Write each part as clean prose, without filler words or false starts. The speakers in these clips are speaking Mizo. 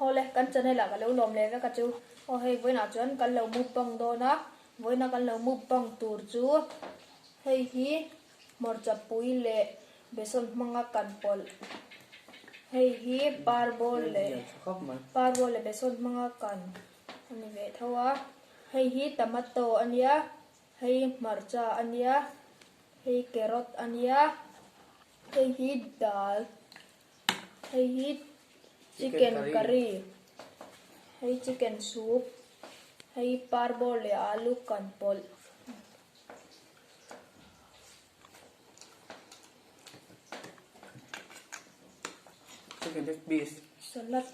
Awle, kan channel ah ka lo lawm leh vek a chu. Aw hei vawiinah chuan kan lo mukbang dawn a, vawiina kan lo mukbang tur chu hei hi hmarcha pui leh besawn hmanga kan pawlh. Hei hi parbawl leh parbawl leh besawn hmanga kan a ni ve tho a. Hei hi tomato a nia, hei hmarcha a nia, hei carrot a nia, hei hi dal. Hei hi chicken curry, hei chicken soup, hei parbawl leh alu kan pawlh. Chicken leg piece. Salad.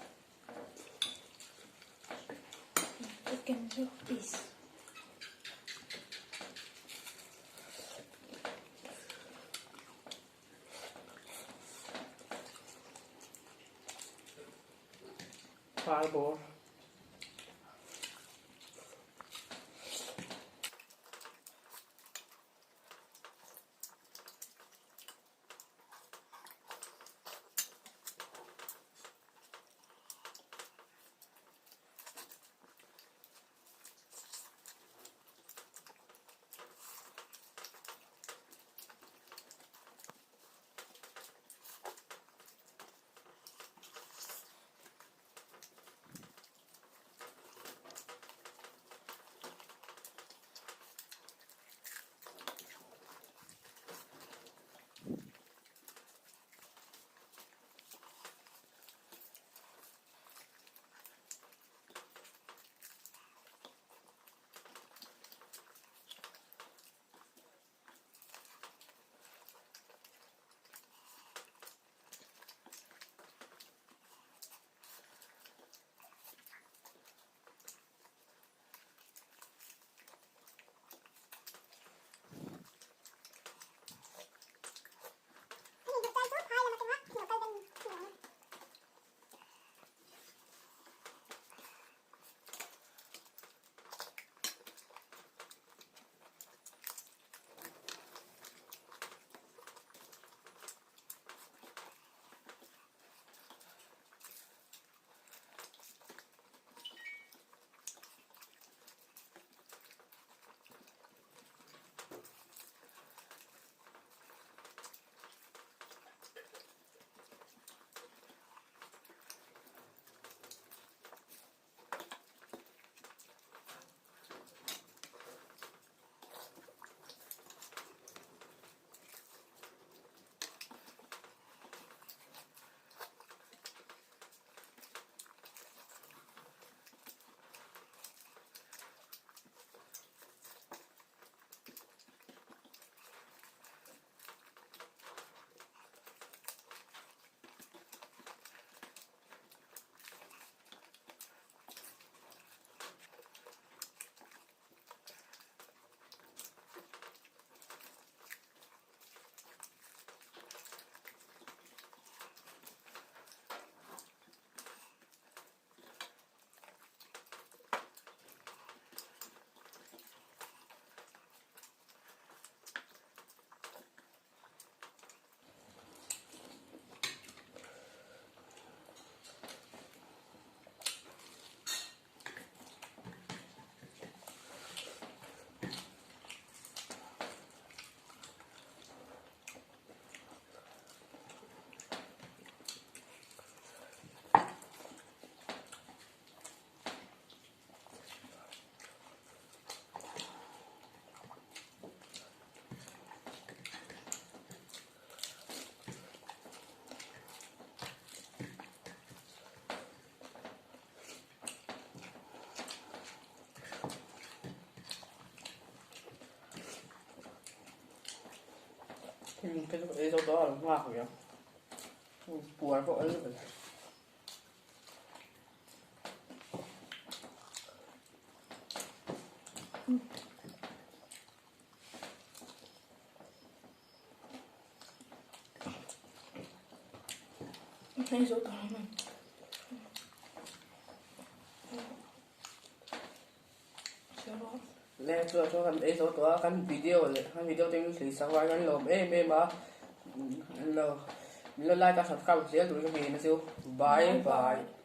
Chicken leg piece. Fireball. Cái dấu đó là hoa của Bùa có ấn rồi. Hei zo tawh lo mai. Le chu chu kan ei zo tawh a kan video leh kan video te min thlir sak lai kan lawm em em a lo min lo like a subscribe zel tur ka ngen a chu bye bye.